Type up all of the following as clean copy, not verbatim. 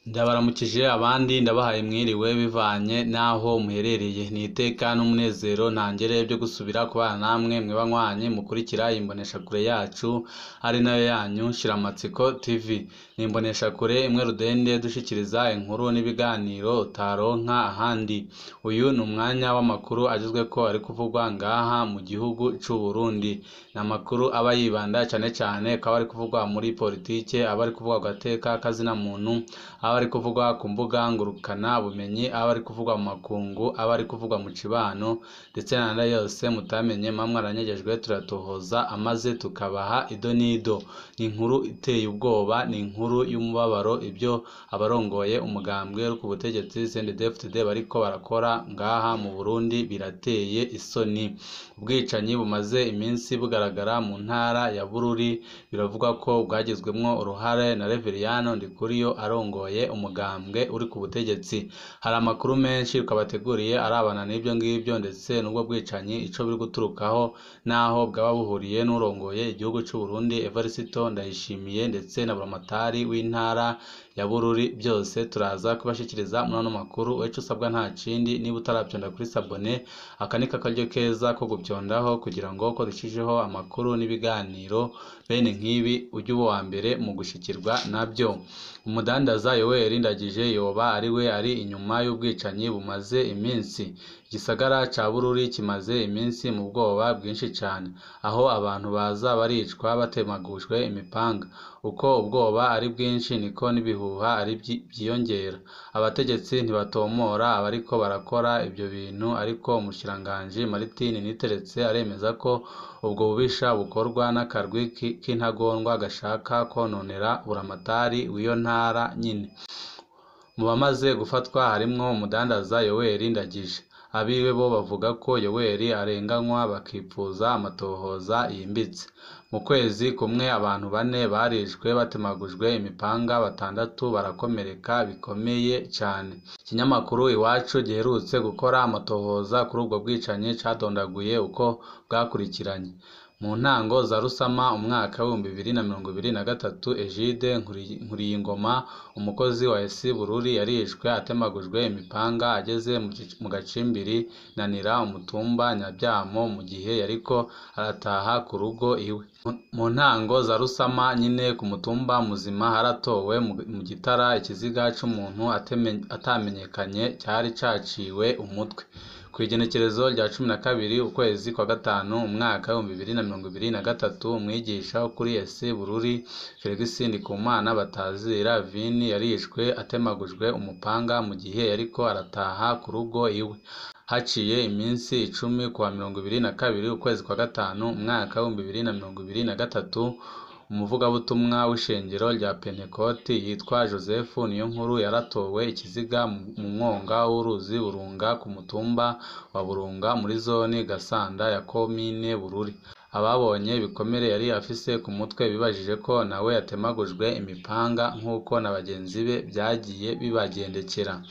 Ndabaramukije abandi ndabahaye mwiriwe bivanye n'aho muherereye. Ni iteka n'umunezero ntangere byo gusubira kubana namwe mwebanywanyi mukurikira imboneshakure yacu ari nayo yanyu Shiramatsiko TV. Ni imboneshakure imwe rudende dushikiriza inkuru n'ibiganiro utaronka ahandi. Uyu ni umwanya w'amakuru agezweko ari kuvugwa ngaha mu gihugu c'u Burundi. Ni amakuru aba yibanda cane cane ko aba ari kuvugwa muri politike, aba ari kuvugwa ku gateka k'azina muntu, aba ari kuvugwa ku mbuga ngurukana bumenyi, aba ari kuvugwa mu makungu, aba ari kuvugwa mu cibano ndetse n'ayandi yose mutamenye muba mwaranyegejwe turatohoza amaze tukabaha ido n'ido. Ni inkuru iteye ubwoba, ni inkuru y'umubabaro ibyo abarongoye umugambwe uri ku butegetsi CNDD-FDD bariko barakora ngaha mu Burundi birateye isoni. Ubwicanyi bumaze iminsi bugaragara mu ntara ya Bururi biravugwa ko bwagizwemwo uruhare na Reveriyano Ndikuriyo arongoye umugambwe uri ku butegetsi. Hari amakuru menshi twabateguriye arabana n'ibyo ngibyo ndetse n'ubwo bwicanyi ico buri guturukaho n'aho bwaba buhuriye n'urongoye igihugu c'u Burundi Evariste Ndayishimiye ndetse na Buramatari w'intara ya Bururi, byose turaza kubashikiriza muri ano makuru. Ico usabwa nta kindi, niba utaravyonda kuri sabone, aka ni kakaryo keza ko gupyondaho kugira ngo ko dushijeho amakuru n'ibiganiro bene nk'ibi ujye uba uwa mbere mu gushikirwa nabyo. Umudandaza Yoweri Ndagije yoba ari we ari inyuma y'ubwicanyi bumaze iminsi. Igisagara ca Bururi kimaze iminsi mu bwoba bwinshi cane, aho abantu baza baricwa batemagujwe imipanga. Uko ubwoba ari bwinshi niko n'ibihuha ari vyiyongera. Abategetsi ntibatomora abariko barakora ivyo bintu, ariko umushikiranganji Martin Niteretse aremeza ko ubwo bubisha bukorwa n'akarwi k'intagondwa gashaka kwononera Buramatari w'iyo ntara nyene. Mu bamaze gufatwa harimwo umudandaza Yoweri Ndagije. Abiwe bo bavuga ko Yoweri arenganywa bakipfuza amatohoza yimbitse. Mu kwezi kumwe abantu bane barishwe batemagujwe imipanga, batandatu barakomereka bikomeye cane. Ikinyamakuru Iwacu giherutse gukora amatohoza kuri ubwo bwicanyi cadondaguye uko bwakurikiranye. Mu ntango za Rusama umwaka w'2023, Egide Nkuriyingoma, umukozi wa ES Bururi, yarishwe atemagujwe imipanga ageze mu gacimbiri Nanira, umutumba Nyavyamo, mu gihe yariko arataha ku rugo iwe. Mu ntango za Rusama nyene ku mutumba Muzima haratowe mu gitara ikiziga c'umuntu atamenyekanye cari caciwe umutwe. Kw'igenekerezo rya 12 ukwezi kwa gatanu umwaka w'2023, umwigisha wo kuri ES Bururi Felix Ndikumana batazira Vini yarishwe atemagujwe umupanga mu gihe yariko arataha ku rugo iwe. Haciye iminsi 10 kuwa 22 ukwezi kwa gatanu umwaka w'2023, umuvugabutumwa w'ishengero rya Pentekoti yitwa Joseph Niyonkuru yaratowe ikiziga mu mwonga w'uruzi Burunga ku mutumba wa Burunga muri zone Gasanda ya komine Bururi. Ababonye ibikomere yari afise ku mutwe bibajije ko nawe yatemagujwe imipanga nk'uko na bagenzi be vyagiye bibagendekera.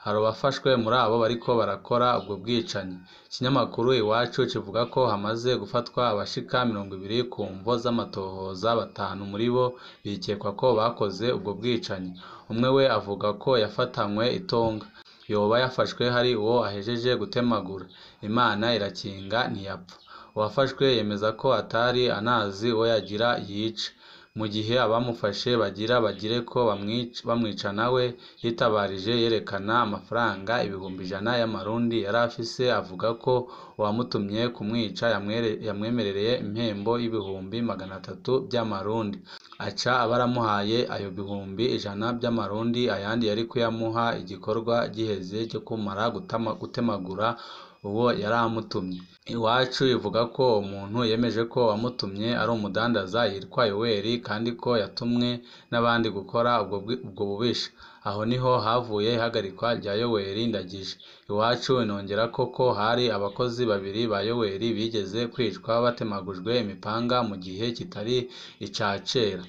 Hari abafashwe muri abo bariko barakora ubwo bwicanyi. Ikinyamakuru Iwacu kivuga ko hamaze gufatwa abashika 20 ku mvo z'amatohoza, batanu muri bo bikekwa ko bakoze ubwo bwicanyi. Umwe we avuga ko yafatanywe itonga. Yoba yafashwe hari uwo ahejeje gutemagura. Imana irakinga ntiyapfa. Uwafashwe yemeza ko atari anazi uwo yagira yice. Mu gihe abamufashe bagira bagire ko bamwica nawe yitabarije yerekana amafaranga 100,000 y'amarundi yari afise, avuga ko uwamutumye kumwica yamwemerereye impembo y'300,000 by'amarundi. Aca aba aramuhaye ayo 100,000 by'amarundi, ayandi yari kuyamuha igikorwa giheze cyo kumara gutemagura uwo yaramutumye. Iwacu ivuga ko umuntu yemeje ko uwamutumye ari umudandaza yitwa Yoweri kandi ko yatumwe n'abandi gukora ubwo bubisha. Aho niho havuye ihagarikwa rya Yoweri Ndagije. Iwacu inongerako ko hari abakozi babiri ba Yoweri bigeze kwicwa batemagujwe imipanga mu gihe kitari ica kera.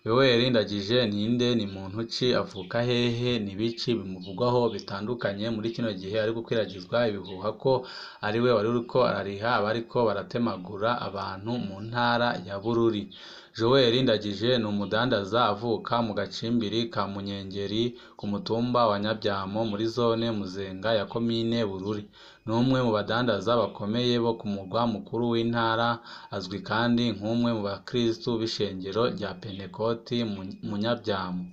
Yoweri Ndagije ninde? Ni muntu ki? Avuka hehe? Ni ibiki bimuvugwaho bitandukanye muri kino gihe ari gukwiragizwa ibihuha ko ari we wari uriko arariha abariko baratemagura abantu mu ntara ya Bururi? Joel Ndagije ni umudandaza avuka mu gacimbiri ka Munyengeri ku mutumba wa Nyabyamo muri zone Muzenga ya komine Bururi. Ni umwe mu badandaza bakomeye bo ku mugwa mukuru w'intara, azwi kandi nk'umwe mu bakristu b'ishengero rya Pentekoti mu Nyabyamo.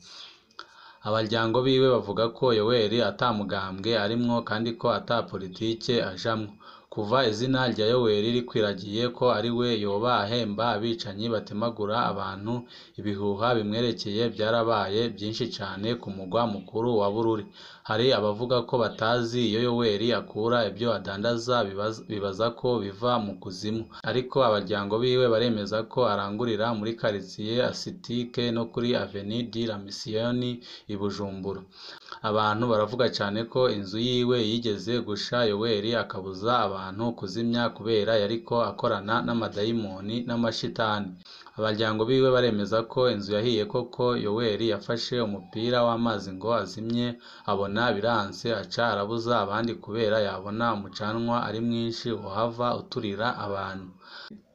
Abaryango biwe bavuga ko Yoweri ata mugambwe arimwo kandi ko ata politike ajamwo. Kuva izina rya Yoweri rikwiragiye ko ari we yoba ahemba abicanyi batemagura abantu, ibihuha bimwerekeye byarabaye byinshi cane ku mugwa mukuru wa Bururi. Hari abavuga ko batazi iyo Yoweri akura ibyo adandaza bibaza ko biva mu kuzimu. Ariko abaryango biwe baremeza ko arangurira muri quartier Asitike no kuri Avenue de la Mission i Bujumbura. Abantu baravuga cane ko inzu yiwe yigeze gusha Yoweri akabuza abantu kuzimya kubera yariko akorana n'amadayimoni n'amashitani. Abaryango biwe baremeza ko inzu yahiye koko Yoweri yafashe umupira w'amazi ngo azimye, abona biranse aca arabuza abandi kubera yabona umucanwa ari mwinshi wohava uturira abantu.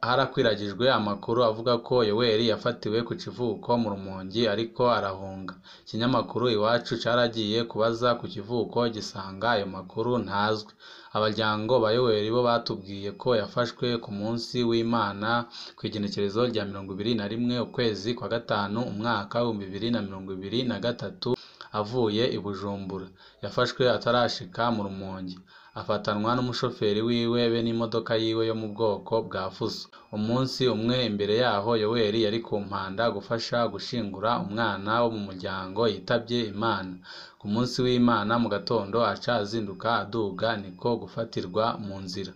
Harakwiragijwe amakuru avuga ko Yoweri yafatiwe ku kivuko mu Rumonge ariko arahunga. Ikinyamakuru Iwacu caragiye kubaza ku kivuko gisanga ayo makuru ntazwi. Abaryango ba Yoweri bo batubwiye ko yafashwe ku munsi w'Imana kw'igenekerezo rya 21 ukwezi kwa gatanu umwaka 2023 avuye i Bujumbura. Yafashwe atarashika mu Rumonge, afatanwa n'umushoferi wiwe be n'imodoka yiwe yo mu bwoko bwa Fuso. Umunsi umwe imbere yaho Yoweri yari ku Mpanda gufasha gushingura umwana wo mu muryango yitavye Imana. Ku munsi w'Imana mu gatondo aca azinduka aduga, niko gufatirwa mu nzira.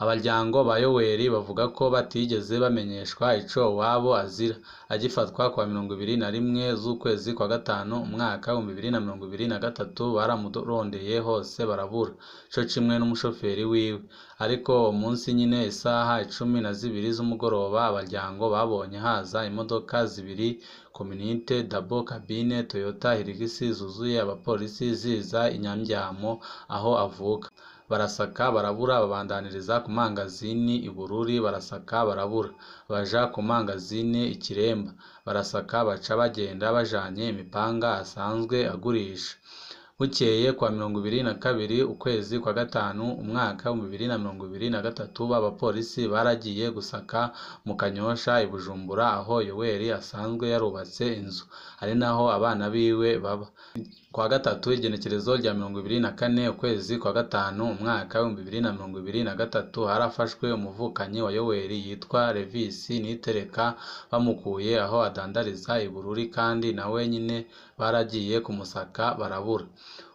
Abaryango ba Yoweri bavuga ko batigeze bamenyeshwa ico uwabo azira. Agifatwa kuwa 21 z'ukwezi kwa gatanu umwaka 2023 baramurondeye hose barabura, co kimwe n'umushoferi wiwe. Ariko uwo munsi nyine isaha 12 z'umugoroba abaryango babonye haza imodoka zibiri Communite Double Cabine Toyota Hilux zuzuye abapolisi ziza i Nyabyamo aho avuka. Barasaka barabura, babandaniriza ku mangazini i Bururi barasaka barabura, baja ku mangazini i Kiremba barasaka, baca bagenda bajanye imipanga asanzwe agurisha. Bukeye kuwa 22 ukwezi kwa gatanu umwaka 2023 b'abapolisi baragiye gusaka mu Kanyosha i Bujumbura aho Yoweri asanzwe yarubatse inzu, ari naho abana biwe baba. Kuwa gatatu igenekerezo rya 24 ukwezi kwa gatanu umwaka 2023 harafashwe umuvukanyi wa Yoweri yitwa Levisi Nitereka, bamukuye aho adandariza i Bururi kandi nawe nyine baragiye kumusaka barabura.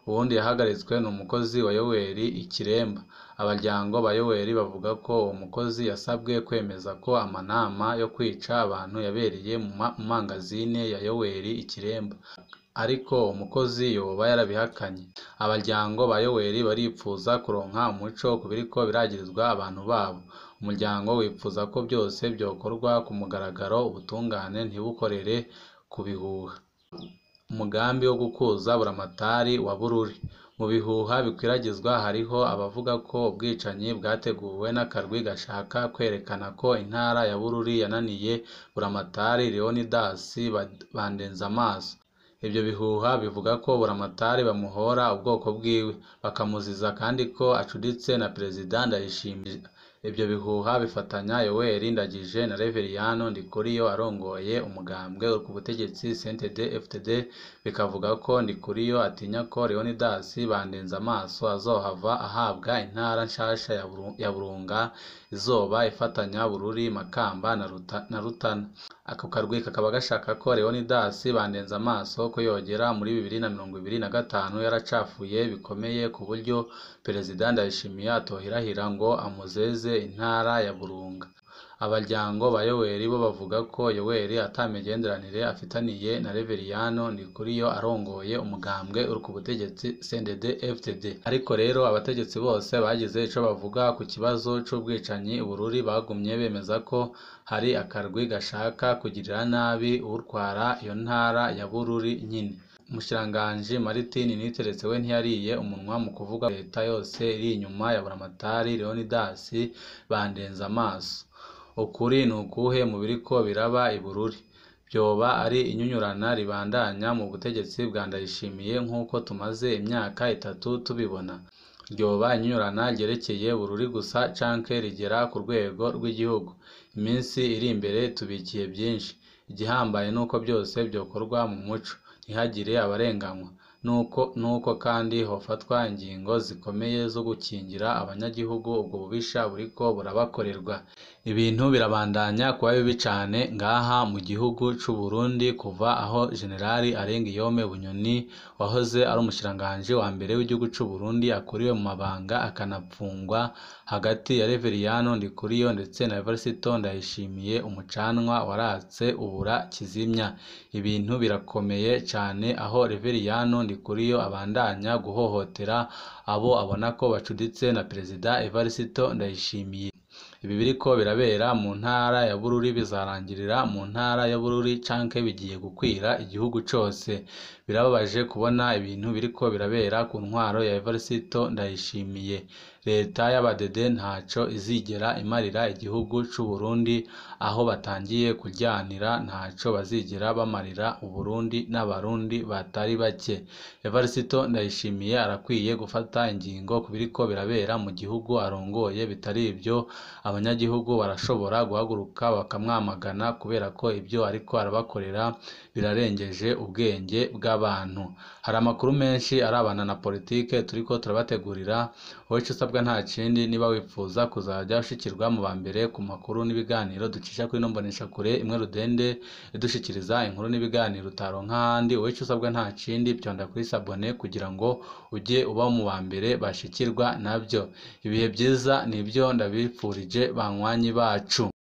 Uwundi yahagaritswe ni umukozi wa Yoweri i Kiremba. Abaryango ba Yoweri bavuga ko uwo mukozi yasabwe kwemeza ko amanama yo kwica abantu yabereye mu mangazine ya Yoweri i Kiremba, ariko uwo mukozi yoba yarabihakanye. Abaryango ba Yoweri baripfuza kuronka umuco ku biriko biragirizwa abantu babo. Umuryango wipfuza ko byose byokorwa ku mugaragaro, ubutungane ntibukorere ku bihuha. Umugambi wo gukuza Buramatari wa Bururi. Mu bihuha bikwiragizwa hariho abavuga ko ubwicanyi bwateguwe n'akarwi gashaka kwerekana ko intara ya Bururi yananiye Buramatari Leonidas Bandenzamaso. Ibyo bihuha bivuga ko Buramatari bamuhora ubwoko bwiwe, bakamuziza kandi ko acuditse na Perezida Ndayishimiye. Ibyo bihuha bifatanya Yoweri Ndagije na Reveriyano Ndikuriyo arongoye umugambwe ku butegetsi CNDD-FDD, bikavuga ko Ndikuriyo atinya ko Leonidas Bandenzamaso azohava ahabwa intara nshasha ya Burunga izoba ifatanya Bururi, Makamba na Rutana. Ako karwi kakaba gashaka ko Leonidas Bandenzamaso ko yogera muri 2025 yaracafuye bikomeye ku buryo Perezida Ndayishimiye atohirahira ngo amuzeze intara ya Burunga. Abaryango ba Yoweri bo bavuga ko Yoweri ata migenderanire afitaniye na Reveriyano Ndikuriyo arongoye umugambwe uri ku butegetsi CNDD-FDD. Ariko rero abategetsi bose bagize ico bavuga ku kibazo c'ubwicanyi i Bururi bagumye bemeza ko hari akarwi gashaka kugirira nabi utwara iyo ntara ya Bururi nyine. Umushikiranganji Martin Niteretse we ntiyariye umunwa mu kuvuga leta yose iri inyuma ya Buramatari Leonidas Bandenzamaso. Ukuri ni ukuhe mu biriko biraba i Bururi? Vyoba ari inyunyurana ribandanya mu butegetsi bwa Ndayishimiye nk'uko tumaze imyaka 3 tubibona? Ryoba inyunyurana ryerekeye Bururi gusa canke rigera ku rwego rw'igihugu? Iminsi iri imbere tubikiye byinshi. Igihambaye nuko byose vyokorwa mu muco, ntihagire abarenganywa. Nuko kandi hofatwa ingingo zikomeye zo gukingira abanyagihugu ubwo bubisha buriko burabakorerwa. Ibintu birabandanya kuba bibi cane ngaha mu gihugu c'u Burundi kuva aho Generali Arengiyome Bunyoni wahoze ari umushikiranganji wa mbere w'igihugu c'u Burundi akuriwe mu mabanga akanapfungwa hagati ya Reveriyano Ndikuriyo ndetse na Evariste Ndayishimiye, umucanwa waratse ubura kizimya. Ibintu birakomeye cane aho Reveriyano Ndikuriyo abandanya guhohotera abo abona ko bacuditse na Perezida Evariste Ndayishimiye. Ibi biriko birabera mu ntara ya Bururi bizarangirira mu ntara ya Bururi canke bigiye gukwira igihugu cose. Birababaje kubona ibintu biriko birabera ku ntwaro ya Evariste Ndayishimiye. Leta y'abadede ntaco izigera imarira igihugu c'u Burundi, aho batangiye kuryanira ntaco bazigera bamarira Uburundi n'abarundi batari bake. Evariste Ndayishimiye arakwiye gufata ingingo ku biriko birabera mu gihugu arongoye, bitari ivyo abanyagihugu barashobora guhaguruka bakamwamagana kubera ko ibyo ariko arabakorera birarengeje ubwenge bw'abantu. Hari amakuru menshi arabana na politike turiko turabategurira, wowe ico usabwa nta kindi, niba wifuza kuzajya ushikirwa mu ba mbere ku makuru n'ibiganiro ducisha kuri ino mboneshakure imwe rudende idushikiriza inkuru n'ibiganiro utaronka ahandi, wowe ico usabwa nta kindi, vyonda kuri sabone kugira ngo ujye uba mu ba mbere bashikirwa nabyo. Ibihe byiza nibyo ndabifurije banywanyi bacu.